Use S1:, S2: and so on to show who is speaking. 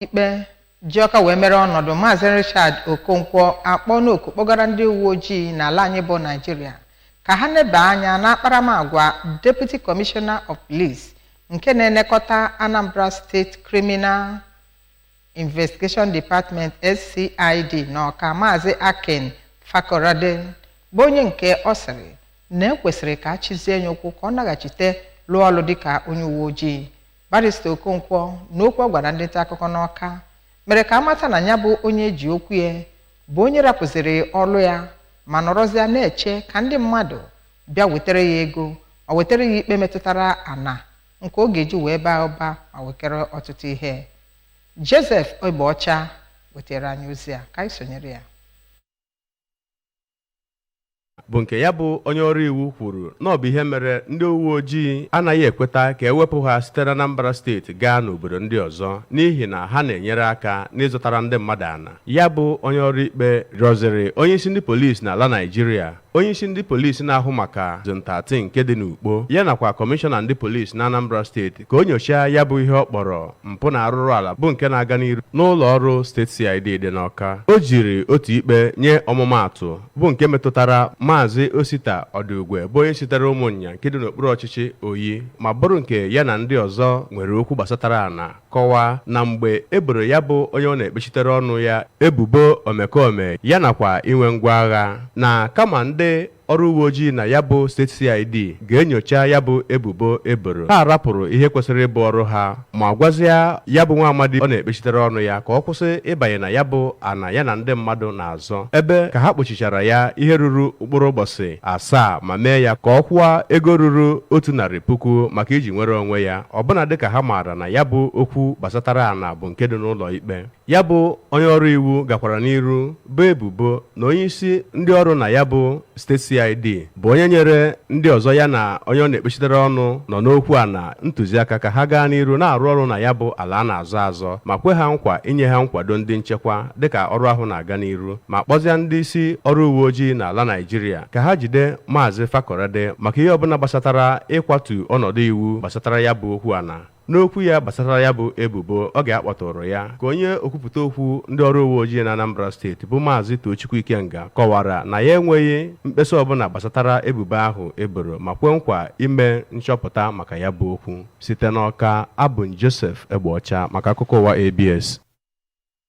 S1: Ikpe ji Ọka wee mere ọnọdụ, Maazị Richard Okonkwo akpọ n'oku kpọgara ndị uwe ojii n'ala anyị bụ Naịjirịa ka ha neba anya n'akparamagwa Deputy Commissioner of Police nke na-elekọta Anambra State Criminal Investigation Department, SCID, n'Ọka, Maazị Akin Fakorede, bụ onye nke ọ sịrị na ekwesịrị ka a chịzie ya ụkwụ ka ọ naghachite lụọ ọlụ dịka onye uwe ojii. Barrister Okonkwo, n'okwu ọ gwara ndị nta akụkọ n'Ọka, mere ka amata na ya bụ onye eji okwu ya bụ onye rapụziri ọlụ ya ma nọrọzịa na-eche ka ndị mmadụ bịa wetara ya ego ma wetara ya ikpe metụtara ana nke ọ ga-eji wee baa ụba ma wekere ọtụtụ ihe. Joseph Ogbeọcha wetara anyị ozi a, ka anyị sonyere ya.
S2: Bụ nke ya bụ onye ọrụ iwu kwuru na ọ bụ ihe mere ndị uwe ojii anaghị ekweta ka ewepụ ha site na Anambra Steeti gaa n'obodo ndị ọzọ, n'ihi na ha na-enyere aka n'ịzụtara ndị mmadụ ana. Ya bụ onye ọrụ ikpe rịọziri onyeisi ndị polisi n'ala Naịjirịa, onyeisi ndị polisi na-ahụ maka Zone 13 nke dị n'Ukpo, ya nakwa kọmishọna ndị polisi na Anambra Steeti ka o nyochaa ya bụ ihe ọ kpọrọ mpụ na arụrụ ala bụ nke na-aga n'iru n'ụlọ ọrụ Steeti CID dị n'Ọka. O jiri otu ikpe nye ọmụmaatụ bụ nke metụtara Maazị Osita Ọdụgwe, bụ onye sitere Ụmụnya nke dị n'okpuru ọchịchị Oyi, ma bụrụ nke ya na ndị ọzọ nwere okwu gbasatara ana, kọwaa na mgbe e boro ya bụ onye ọ na-ekpechitere ọnụ ya ebubo omekome ya nakwa inwe ngwa agha, na kama ndị ọrụ uwe ojii na ya bụ Steeti CID ga-enyocha ya bụ ebubo eboro ha, rapụrụ ihe kwesịrị ịbụ ọrụ ha ma gwazie ya bụ nwa amadi ọ na-ekpechitere ọnụ ya ka ọ kwụsị ịbanye na ya bụ ana ya na ndị mmadụ na-azọ, ebe ka ha kpochichara ya ihe ruru mkpụrụ ụbọchị 7 ma mee ya ka ọ kwụọ ego ruru 100,000 maka iji nwere onwe ya, ọbụna dịka ha maara na ya bụ okwu gbasatara ana bụ nke dị n'ụlọ ikpe. Ya bụ onye ọrụ iwu gakwara n'iru bụ ebubo na onyeisi ndị ọrụ na ya bụ Steeti CID bụ onye nyere ndị ọzọ ya na onye ọ na-ekpechitere ọnụ nọ n'okwu ana ntụziaka ka ha gaa n'iru na-arụ ọrụ na ya bụ ala a na-azọ azọ, ma kwe ha nkwa inye ha nkwado ndị nchekwa dịka ọrụ ahụ na-aga n'iru, ma kpọzie ndị isi ọrụ uwe ojii n'ala Naịjirịa ka ha jide Maazị Fakorede maka ihe ọbụla gbasatara ịkwatu ọnọdụ iwu gbasatara ya bụ okwu ana. N'okwu ya gbasatara ya bụ ebubo oge a kpọtụrụ ya, ka onye okwupụta okwu ndị ọrụ uwe ojii na Anambra Steeti bụ Maazị Tochukwu Ikenga kọwara na ya enweghị mkpesa ọbụla gbasatara ebubo ahụ eboro, ma kwe nkwa ime nchọpụta maka ya bụ okwu. Site n'Ọka, abụ m Joseph Egbeọcha maka akụkọ ụwa ABS.